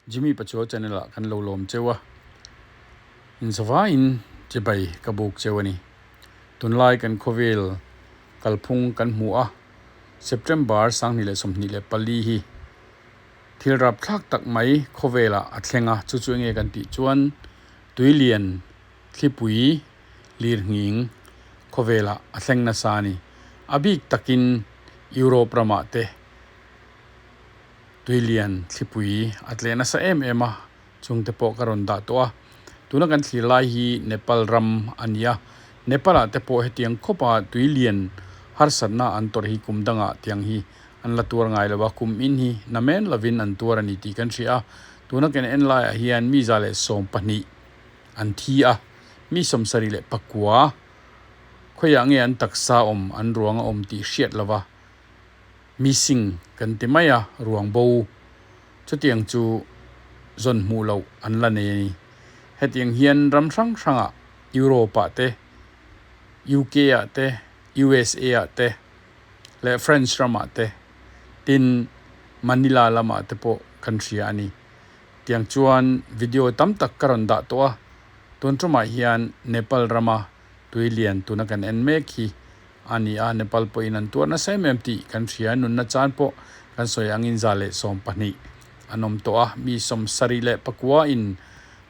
Jimmy Pachuau channel ah kan lo lawm cheu a, inzavaiin chibai ka buk cheu a ni. Tunlai kan khawvel kalphung kan hmu a, September 2024 hi thil rapthlak tak mai khawvelah a thleng a, chu chu enge kan tih chuan tuilian thlipui lirnghing khawvelah a thleng nasa a ni. A bik takin Europe ramah te. Tuilian thlipui a tleh nasa em em a, chungte pawh ka rawn dah tawh a. Tuna kan thlir lai hi Nepal ram a ni a, Nepal ah te pawh hetiang khawp a tuilian harsatna an tawrh hi kum dangah tiang hi an la tuar ngai lo a, kum in hi namen lovin an tuar a ni tih kan hria a. Tuna kan en laiah hian mi 112 an thi a, mi 79 khawiah nge an taksa awm an ruang a awm tih hriat lova. Missing kan ti mai a, ruang bo chutiang chu zawn hmuh loh an la nei a ni. Hetiang hian ram hrang hrangah Europe-ah te, UK-ah te, USA-ah te leh French ramah te, tin Manila lamah te pawh kan hria a ni. Tiang chuan video tam tak ka rawn dah tawh a, tun tumah hian Nepal rama tui lian tuna kan en mek hi a ni a, Nepal pawhin an tuar nasa em em tih kan hria, nunna chan pawh kan sawi angin 112 an awm tawh a, mi 79 in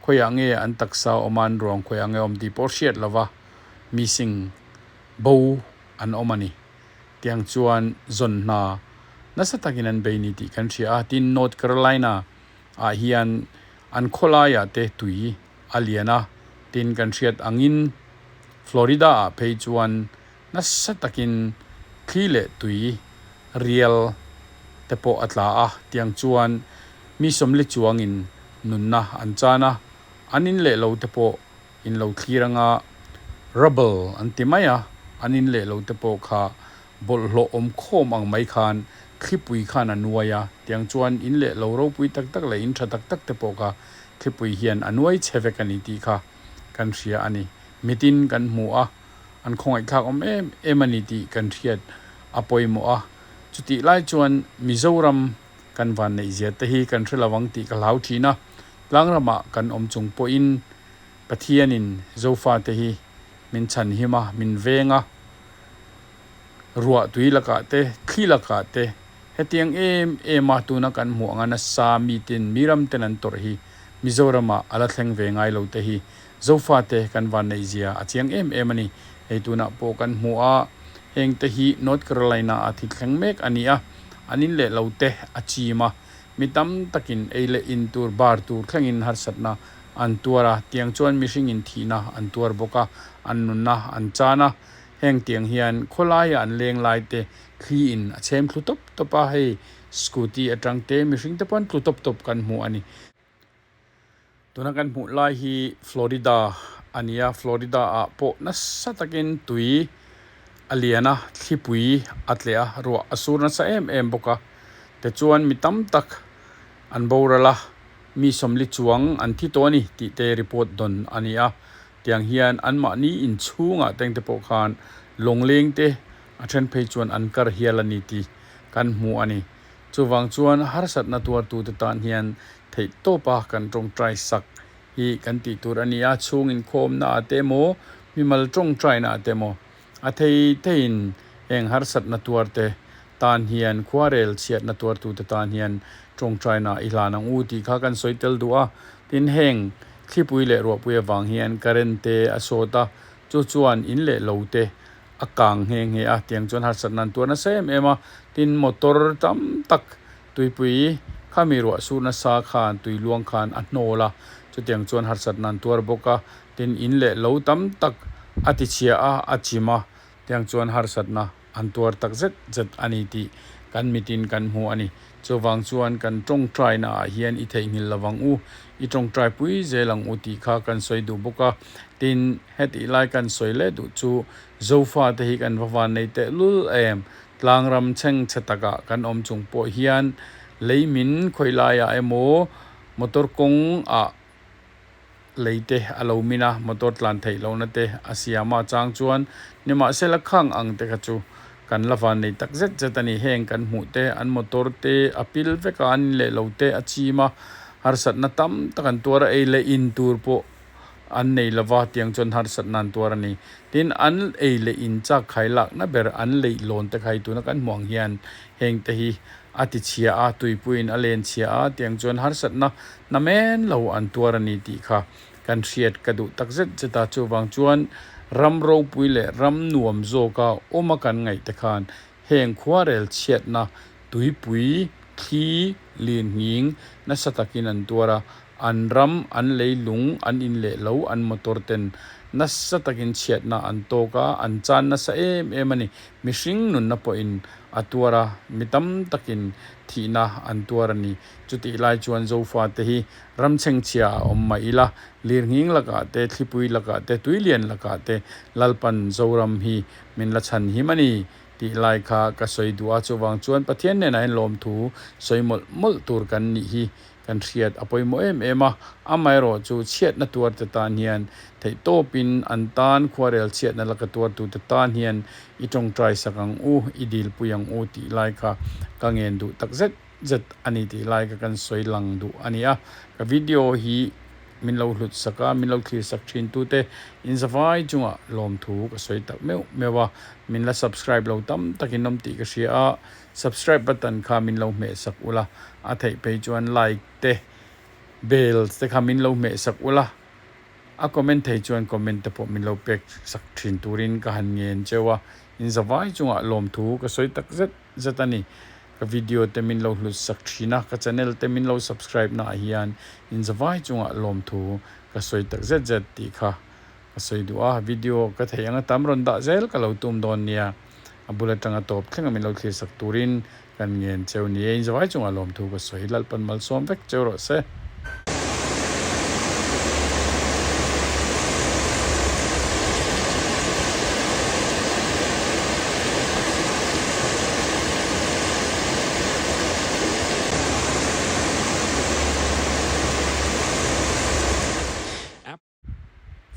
khawiah nge an taksa awm a, an ruang khawiah nge awm tih pawh hriat lova missing bo an awm a ni. Tiang chuan zawn hna nasa takin an bei ni tih kan hria a, tin North Carolina ah hian an khawlaiah te tui a lian a, tin kan hriat angin Florida ah phei chuan nasa takin thli leh tui rial te pawh a tla a, tiang chuan mi sawmli chuangin nunna an chan a, an in leh lo te pawh in lo thlir anga rubble an ti mai a, an in leh lo te pawh kha bawlhhlawh awm khawm ang mai khan thlipui khan a nuai a, tiang chuan in leh lo ropui tak tak leh in tha tak tak te pawh kha thlipui hian a nuai chhe vek a ni tih kha kan hria a ni. Mitin kan hmu a, an khawngaihthlak awm em em a ni tih kan hriat a pawimawh a. Chutih lai chuan Mizoram kan van neih zia te hi kan hre lo ang tih ka hlau thin a. Tlangramah kan awm chung pawhin Pathianin Zofate hi min chhanhim a, min veng a. Ruah tui lakah te, thli lakah te hetiang em em a tuna kan hmuh anga nasa miten mi ram ten an tawrh hi Mizoramah a la thleng ve ngai lo te hi Zofate kan van neih zia a chiang em em a ni. Hei tunah pawh kan hmu a, heng te hi North Carolina a thi thleng mek a ni a, an in leh lo te a chim a, mi tam takin ei leh in tur bar tur thlengin harsatna an tuar a, tiang chuan mihringin thihna an tuar bawk a, an nunna an chan a, heng tiang hian khawlaia an leng lai te thli in a chhem thlu tawp tawp a, hei scooty atang te mihring te pawh an tlu tawp tawp kan hmu a ni. Tuna kan hmuh lai hi Florida a ni a, Florida ah pawh nasa takin tui a lian a, thlipui a tleh a, ruah a sur nasa em em bawk a, tichuan mi tam tak an boral a, mi sawmli chuang an thi tawh a ni tih te report dawn a ni a, tiang hian anmahni inchhungah tengte pawh khan lawngleng te a then phei chuan an kar hial a ni tih kan hmu a ni. Chuvang chuan harsatna tuartute tan hian theih tawpa kan tawngtai sak hi kan tih tur a ni a, chhung inkhawmna ah te emaw, mimal tawngtaina ah te emaw a thei theiin heng harsatna tuarte tan hian khuarel chhiatna tuartute tan hian tawngtaina i hlan ang u tih kha kan sawi tel duh a. Tin, heng thlipui leh ruahpui avang hian current te a sawt a, chu chuan in leh lo te a kang nghe nghe a, tiang chuan harsatna an tuar nasa em em a, tin motor tam tak tuipui khami ruah sur nasa khan tui luang khan a hnawl a, chutiang chuan harsatna an tuar bawk a, tin in leh lo tam tak a ti chhia a, a chim a, tiang chuan harsatna an tuar tak zet zet a ni tih kan mitin kan hmu a ni. Chuvang chuan kan tawngtaina ah hian i theihnghilh lo ang u, i tawngtai pui zel ang u tih kha kan sawi duh bawk a. Tin, hetih lai kan sawi leh duh chu Zofa te hi kan va van nei teh lul em, tlangram chheng chhe takah kan awm chung pawh hian lei min khawi laiah emaw motor kawng ah lei te a lo min a, motor tlan theih lohna te a siam a, chang chuan nimahsela khang ang te kha chu kan la van nei tak zet zet a ni. Heng kan hmuh te, an motor te a pil vek a, an in leh lo te a chim a, Harsatna tam tak an tuar a, ei leh in tur pawh an nei lova, tiang chuan harsatna an tuar a ni. Tin, an ei leh in chak khai lakna ber an leih lawn te khai tuna kan hmuh ang hian heng te hi a ti chhia a, tuipuiin a len chhia a, tiang chuan harsatna namen lo an tuar a ni tih kha kan hriat ka duh tak zet zet a. Chuvang chuan ram ropui leh ram nuam zawka awma kan ngaih te khan heng khuarel chhiatna tuipui thli lin nghing nasa takin an tuar a, an ram, an leilung, an in leh lo, an motor ten nasa takin chhiatna an tawk a, an chan nasa em em a ni. Mihring nunna pawhin a tuar a, mi tam takin thihna an tuar a ni. Chutih lai chuan Zofate hi ram chhengchhia a awm mah ila, lirnghing lakah te, thlipui lakah te, tuilian lakah te Lalpan Zoram hi min la chhan him a ni tih lai kha ka sawi duh a. Chuvang chuan Pathian hnenah hian lawmthu sawi mawlh mawlh tur kan nih hi kan hriat a pawimawh em em a, amaherawh chu chhiatna tuarte tan hian theihtawpin an tan khuarel chhiatna laka tuartute tan hian i tawngtai sak ang u, i dilpui ang u tih lai kha ka ngen duh tak zet zet a ni tih lai kha kan sawi lang duh a ni a. Ka video hi min lo hlut sak a, min lo thlir sak thin tute inzavai chungah lawmthu ka sawi tak meuh meuh a, min la subscribe lo tam takin awm tih ka hria a, Subscribe button kha min lo hmeh sak ula, a theih phei chuan like te, bell te kha min lo hmeh sak ula, a comment thei chuan comment te pawh min lo pek sak thin turin ka han ngen cheu a, in zavai chungah lawmthu ka sawi tak zet zet a ni. Ka video te min lo hlut sak thin a, ka channel te min lo subscribe naah hian in zavai chungah lawmthu ka sawi tak zet zet tih kha ka sawi duh a, video ka theih anga tam rawn dah zel ka lo tum dawn nia. A bul atanga tawp thleng a min lo thlir sak turin kan ngen cheu ni e. Inzawai chungah lawmthu ka sawi Lalpan malsawm vek cheu rawh se.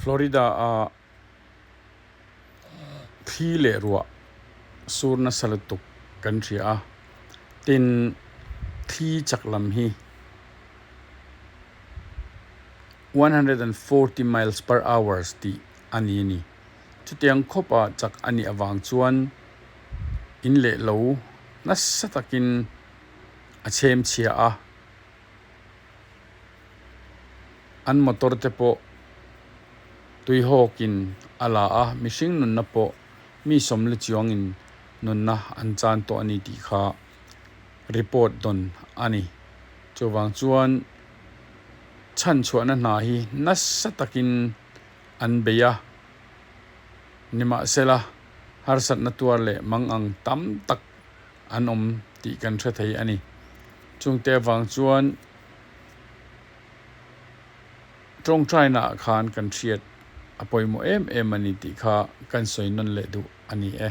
Florida a thli leh ruah sur nasa lutuk kan hria a, tin thli chak lam hi 140 miles per hours tih a ni a ni. Chutiang khawpa chak a nih avang chuan in leh lo nasa takin a chhem chhia a. An motor te pawh tui hawkin a la a, mihring nunna pawh mi sawmli chuangin nunna an chan tawh a ni tih kha report dawn a ni. Chuvang chuan chhanchhuahna hna hi nasa takin an bei a, nimahsela harsatna tuar leh mangang tam tak an awm tih kan hre thei a ni. Chungte avang chuan tawngtaina ah khan kan hriat a pawimawh em em a ni tih kha kan sawi nawn leh duh a ni e.